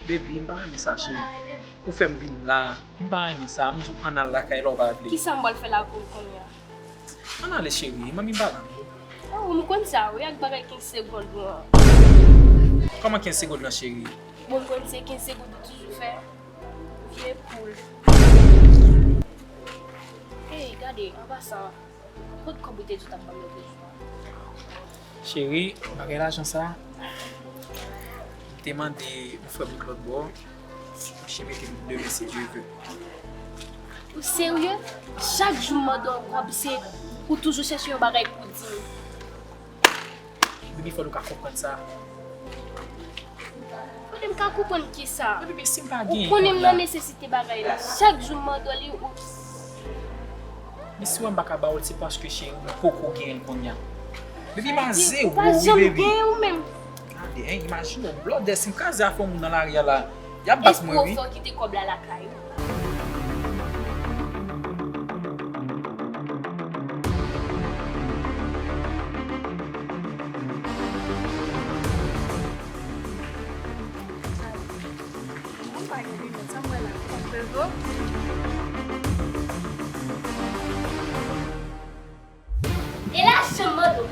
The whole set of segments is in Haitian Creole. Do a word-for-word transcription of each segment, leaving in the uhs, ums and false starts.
Baby, m pa renmen sa, cheri. Ou fè m vin la. M pa renmen sa. M di w ann al lakay la, ou pa vle. Kisa m pral fè la pou l kounye a? Ann ale, cheri. Manmi m pa la. Oh, m konn sa, wi, ak bagay kenz segonn ou an. Kòman kenz segonn lan, cheri? Bon, m konn se kenz segonn ou toujou fè. Vye poul. Hey, gade, an pasan, kot kòb ou te di w t ap ban m nan prizon an? Cheri, bagay lajan sa, m te mande yon frè m ki lòt bò, misye mete m demen si Dye vle. Ou serye? Chak jou m mande w kòb, se ou toujou chèche yon bagay pou w di m. Baby, fò nou ka konprann sa. Kote m ka konprann kisa? Baby, si m pa gen kòb la. Ou konnen m nan nesesite bagay la. Chak jou m mande w li, ou... Men si w wè m pa ka ba w l, se paske, cheri, m poko genyen l kounye a. Baby, m a zewo, wi, baby. Ou pa janm genyen ou menm. Gade, hein, imajine w, blòdè, si m kraze afè yon moun nan lari a la, y ap bat mwen, wi. Espre w fè w kite kòb la lakay ou. Mwen pa gen limit, sa m wè la, kòm Kwevo. E lajan m mande w.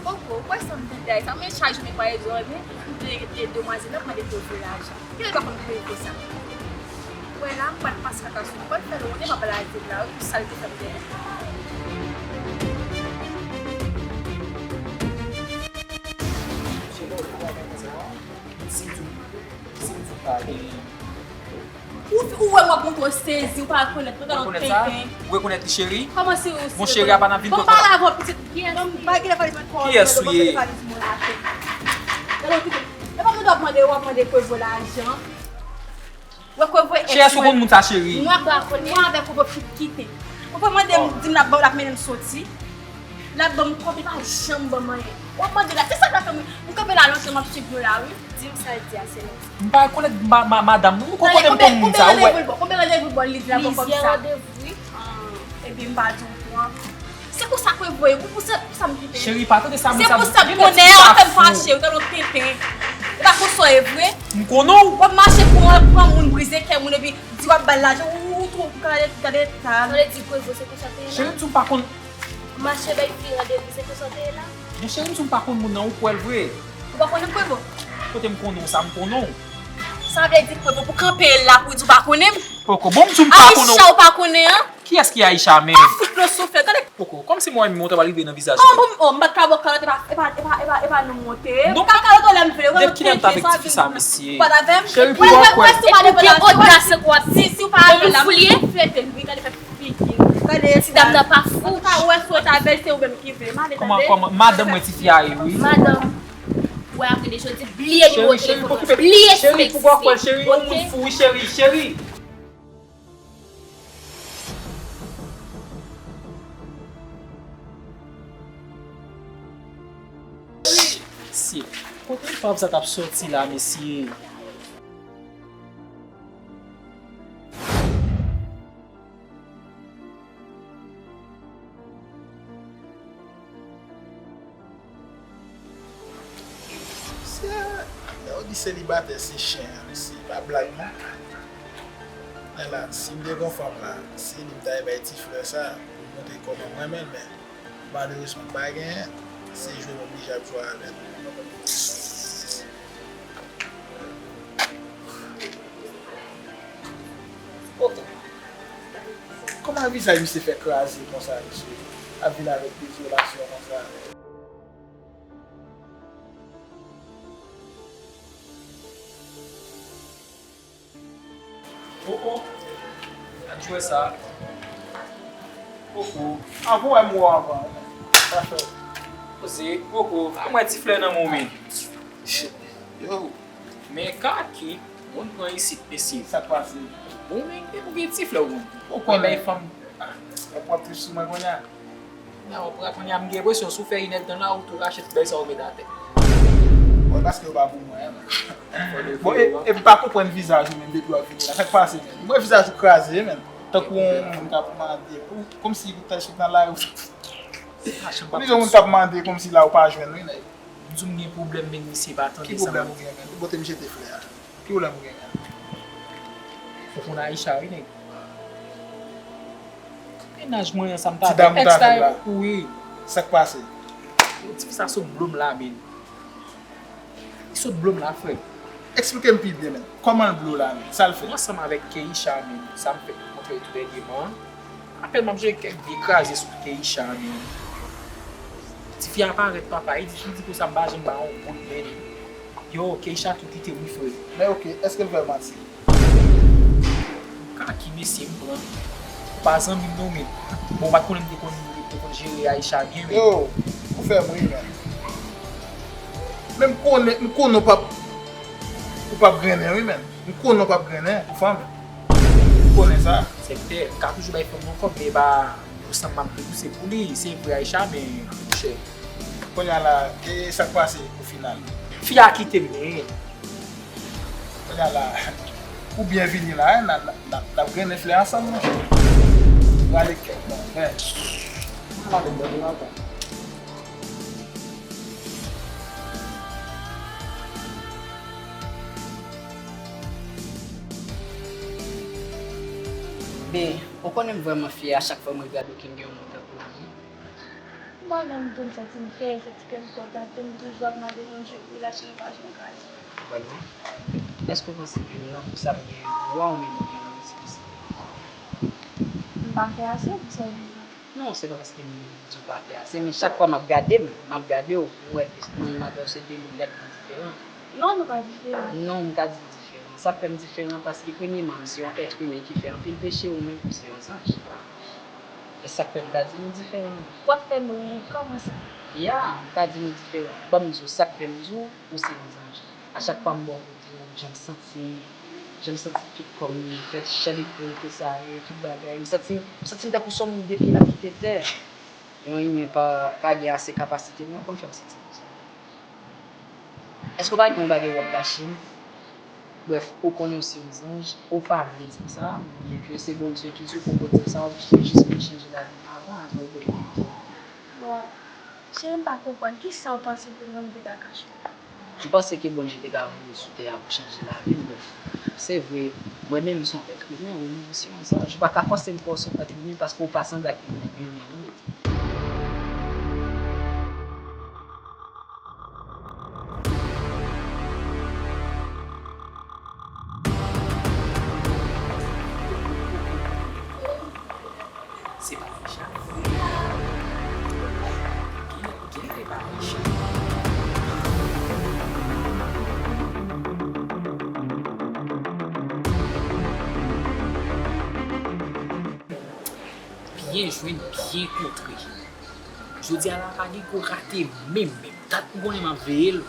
Poko, ou kwè sa m vin dèyè sa, men chak jou men pa rezon, men de, de, demwazèl la mande Kwevo lajan. Kilè l pa konn Kwevo sa? Ou wè la, m pral pase kaka sou li, m pral fè l wonnen, m ap blaze l la, wi, pou sa l te fè m dèyè. Ou, ou wè m ap montre w sezi, ou pa rekonèt mwen, gade yon tenten. Ou rekonèt li, cheri? Kòman si ou si... Mon cheri, apa n ap vin kote la? Bon, pale avè w, pitit. Kiyès ou ye? Kiyès ou ye? Gade yon tenten. E pa mwen w ap mande, w ap mande Kwevo lajan. Wè Kwevo èks mwen. Kiyès ou konn moun sa, cheri? Mwen avèk Kwevo fin kite. Kwevo mande m, di m l ap ban, l ap mennen m soti. L ap ban m kòb, li pa janm ban m anyen. W ap mande la, se sa k fè m, m kanpe la lontan, m ap swiv nou la, wi. Di m sa l di a, se lè. M pa rekonèt ma-, ma-, madanm, ou konnen m konn moun sa, ou wè. Konbyen randevou l ba w? Konbyen randevou l ba w, li di l ap ban kòb sa? Plizyè randevou, wi. Ah, ebyen, m pa di w pran. Se konsa Kwevo ye, pou, pou sa, pou sa m kite. Cheri, pa tande sa moun sa di. Se pou sa bonè a fè m fache, ou tande yon tenten. E pa konsa w ye vre. M konnen w. W ap mache pran, pran moun, brize kè moun, epi di w ap ba l lajan, ou, ou, ou twò gade, gade eta l. Sa vle di Kwevo, se konsa te ye la? Cheri, m di w m pa konn. Mache bay fi randevou, se konsa w te ye la? Men cheri, m di w m pa konn moun nan, ou kwè l vre? Ou pa konnen m, Kwevo? Kote m konnen w sa, m konnen w. Sa vle di Kwevo pou kanpe la pou di w pa konnen m? Poko, bon, m di w m pa konnen w. Aisha, ou pa konnen an? Kiyès ki Aisha menm? Pa fout non souflèt, tande. Poko, kòmsi mwen menm ou ta pral rive nan vizaj mwen. Kòman pou m, oh, m pa t ka ba w kalòt, e pa, e pa, e pa, e pa, e pa non m monte. M ka kalòt ou lè m vle, ou pa konn tenten sa vin. Depi kilè m t avèk tifi sa, mesye? Ou pa t avè m? Cheri, pou w kwè. Ou pa leve la, si, si w pa leve la, m flete l, wi, gade fè figi. Gade ti dam nan pa fou. An tou ka, ou wè si w ta bèl, se ou menm ki vle. M ale, tande. Kòman, kòman, madanm mwen tifi a ye, wi. Madanm. Wè, apre de jodi, bliye nimewo telefòn mwen. Bliye si m egziste. Cheri, poukwa w kwè l, cheri? Yon moun fou, wi, cheri, cheri. Mesye, kote fab sa t ap sòti la, mesye? Mesye, lè yo di selibatè se chen, mesye, pa blag non. Men la, si m te gon fanm la, se li m ta bay ti flè sa pou montre kòman m renmen l, men malerezman m pa genyen, se jwe m oblije ap jwe avè l. Kòman vizaj misye fè kraze konsa, mesye? Ap vin avèk dezolasyon konsa. Oh, oh. Gad jwè sa. Oh, oh. Anvan w wè m wè w anvan. Sa fè. Poze, oh, oh. Ban mwen ti flè nan men w, men. Yo. Men ka ki moun pran isit, mesye. Sa k pase? Bon, men, e pou gen ti flè w konn. Ou konnen fanm. W ap pran plis sou mwen kounye a. Nan, w ap pran kounye a, m gen enpresyon, si w fè inèdtan la, ou tou rache tout bèl sa ou met atè. Bon, paske yo pa pou mwen, men. Bon, e, e m pa konprann vizaj ou menm depi w ap vini la. Sa k pase, men? M wè vizaj ou kraze, men. Tankou yon moun k ap mande. Ou, kòmsi ou t al sot nan lari. Ou vizyon moun k ap mande, kòmsi la ou pa jwenn, wi, nèg. M di w m gen pwoblèm, men misye pa tande sa m ap di. Ki pwoblèm ou gen, menm? Ou pote m jete flè a. Ki pwoblèm ou gen, menm? Ou konn Aisha, wi, nèg. Mennaj mwen an, sa m t avè èks la, wi. Sa k pase? Yo, tifi sa sot blo m la, men. Li sot blo m la, frè. Eksplike m pi byen, menm. Kòman l blo w la, menm? Sa l fè? Mwen ansanm avèk Keisha, menm. Sa m fè kontre tou dènyèman. Apèn m ap jere kèk vye kraze sou Keisha, menm. Tifi a parèt, papa. Li di, li di konsa m pa janm ba yon bout, menm. Yo, Keisha tou kite m, wi, frè. Men oke, èske l fè w manti? Kaki mesye m pran. Ou pa zanmi m non, men. Bon, ou pa t konnen m te konn, te konn jere Aisha byen, men. Yo, ou fè m ri, men. Men m konnen, m konnen w p ap, ou p ap grennen, wi, men. M konnen w p ap grennen pou fanm. M konnen sa. Sèvitè, m ka toujou bay fanm nan kòb, men e pa pou sanm m ap debouse pou li. Se vre Aisha, men monchè. Kounye a la, e sa k pase o final? Fi a kite m, men. Kounye a la, ou byen vini la, n a, n a, n a, n ap grennen flè ansanm, monchè. Rale kèk bon, men. Mwen la, men, bon, bon, bon. Ben, ou konnen m vrèman fyè a chak fwa mwen gade w ke m gen yon moun tankou w. Mwen menm tou, m santi m fyè, santi ke m kontan, ke m toujou ap mande Bondye pou l achte nou pa janm kraze. Vrèman? Èske w panse ke nan pou sa m gen, wa w menm ou gen nan mizik sa? M pa fè ase pou sa, Jina. Non, se pa paske m di w pa fè ase, men chak fwa m ap gade m, m ap gade w, m wè ke non m atò se de lilèt ki diferan. Non, nou pa diferan. Non, m ka di diferan. Sa k fè m diferan, paske premyèman, m se yon èt imen ki fè anpil peche, ou menm ou se yon zanj. E sa k fè m ka di nou diferan. W ap fè m ri, kòman sa? Ya, m ka di nou diferan. Ban m di w sa k fè m di w, ou se yon zanj. A chak fwa m bò kote w, jan m santi m, jan m santi tout kò m, tèt chè li pou te sa ye, tout bagay. M santi, m santi m tankou se yon moun depi l ap kite tè. Yon imen pa, pa gen ase kapasite, men w konn fè m santi konsa. Èske w pa gen yon bagay w ap kache m? Brèf, ou konnen w se yon zanj, ou pa vle di m sa, oubyen ke se Bondye ki di w fòk ou di m sa, ou vle jis pou chanje lavi m avan, avan ou pote m. Bon, cheri, m pa konprann. Kisa w panse ke Bondye te ka kache w? M panse ke Bondye te ka voye w sou tè a pou chanje lavi m, men se vre, mwen menm, m se yon èt imen, ou menm, ou se yon zanj. Ou pa ka fòse m kwè w se yon èt imen, paske ou pa sanble ak imen, imen, wi. Se pa Richard. Kilè, kilè e pa Richard? Byen jwenn, byen kontre. Jodi a la pa gen ko rate menm, menm. Dat m konnen m ap veye l.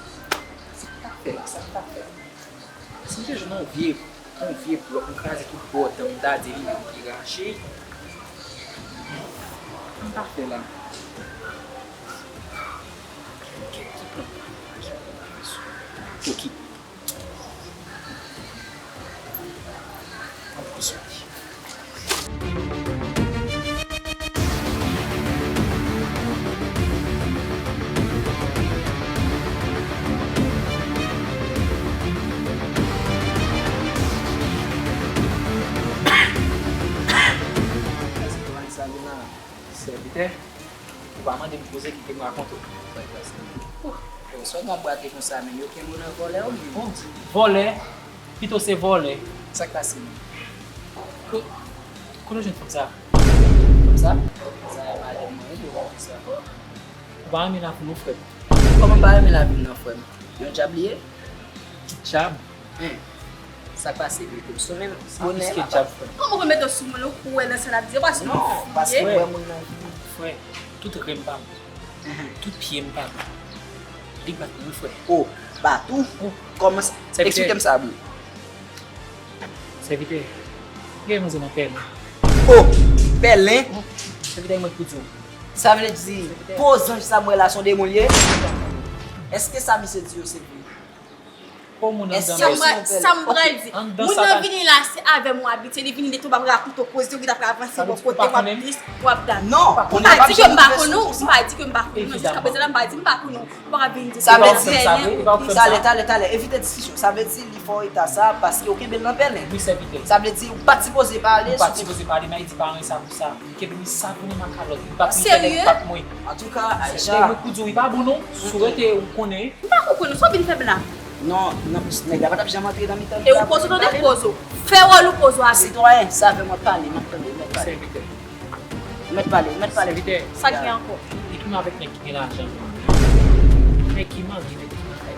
Sa m ta fè la, sa m ta fè la? Si m te jwenn yon vye, yon vye blòk, m kraze tout bò dan m, m ta di li menm ki rache. Sa m ta fè la? Kèk ki pran, ki pran. Ok. An plis, wi. Sèvitè, ou pa mande m koze, kite m rakonte w. Sa k pase? Ouh, yo, sa w ap bwate konsa menm, yo kenbe w nan vòlè ou menm? Bon, vòlè? Pito se vòlè. Sa k pase menm? Ko-, kote w jwenn fanm sa? Fanm sa? Sa madanm mwen, wi, yo konn sa. Ou pa renmen lavi m non, frè m. Kòman m pa renmen lavi m nan, frè m? Yon djab li ye? Djab? Hen. Sa k pase? Mete m sou men m. Sa bonè plis ke djab, frè m. Kòman w mete w sou mwen, ou kwè nan sa l ap di? Ou pa sou mwen. Non, paske m wè moun nan vini. Frè, tout ren m pa bon. Tout pye m pa bon. Li k bat mwen, frè. Oh, bat ou? Kòman sa? Eksplike m sa, bro. Sèvitè, gen manzè nan pèlen. Oh, pèlen? Sèvitè, mwen pou di w. Sa vle di, po zanj sa m wè la, se yon demon l ye? Èske sa misye di yo se vre? Po moun anndan. Sa m pral di. Moun nan vini la, se avè m w abitye. Li vini, li tonbe ap rakonte w koze, ou gentan pral avanse bò kote, w ap dis, w ap dat. Non, ou pa di ke m pa konnen w, ou pa Di ke m pa konnen nou, jiska prezan la, m pa di m pa konnen nou. Ou pa ka vin di sa. Talè, talè, talè, evite diskisyon. Sa vle di li fè w eta sa paske ou kenbe l nan pèlen. Wi, sèvitè. Sa vle di ou pa t sipoze pale. Ou pa t sipoze pale, m a di pa renmen sa pou sa. Li kenbe m savounen makalòt. Li pa t vin fè nèg bat mwen. Antouka, Aisha. Sèvitè, mwen kou di w, li pa bon non. Si w rete, ou konnen. M pa konprann ou, sa w vin fè m la? Non, non, nèg la pa t ap janm antre nan mitan nou. E ou poze, tande poze. Fè wòl ou poze a. Sitwayen, sa fè mwen pale, mwen tande, mwen pale. Sèvitè. Ou mèt pale, ou mèt pale. Sèvitè. Sa k gen ankò? Li tounen avèk nèg ki gen lajan. Nèg ki manje,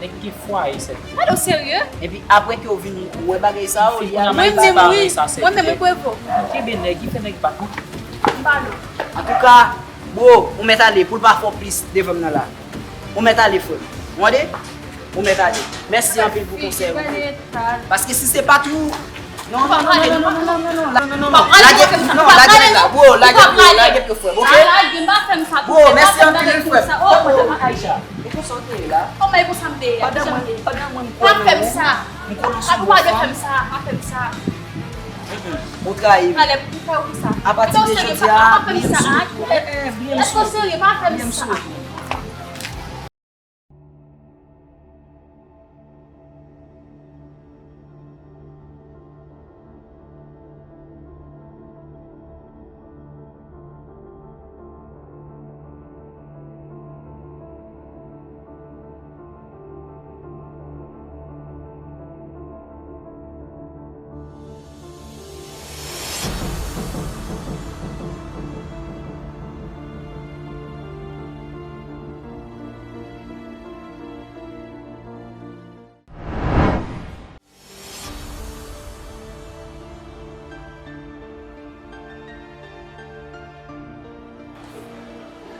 nèg ki gen fwaye, sèvitè. Gade w serye? Epi apre ke w vin wè bagay sa yo, li al. Mwen menm, wi. Mwen menm, wi, Prevo. Kenbe nèg, li fè nèg bat mwen. M pale w. Antouka, bro, ou mèt ale pou l pa fè w plis devan m nan la. Ou mèt ale, frè m. Ou tande? Ou mèt ale. Mèsi anpil pou konsèy ou. Paske si se pa t ou, non, non, non, non, non, non, non, non, non, non, non, non, lage, non, lage nèg la, bro, lage pye, lage pye, frè m, ok? Bro, mèsi anpil, frè m. Aisha, e konsa w te ye la? Pandan mwen, pandan mwen m konnen w, m konnen w sou yon fanm. Ou trayi m. Apati de jodi a, bliye m sou wout ou. Eh, eh, bliye m sou wout ou. Bliye m sou wout ou.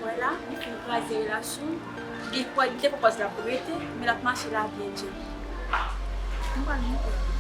Ou wè la, li fin kraze relasyon l. Li kwè, li te pran pòz l ap rete, men l ap mache la byen djèl. M pral montre w.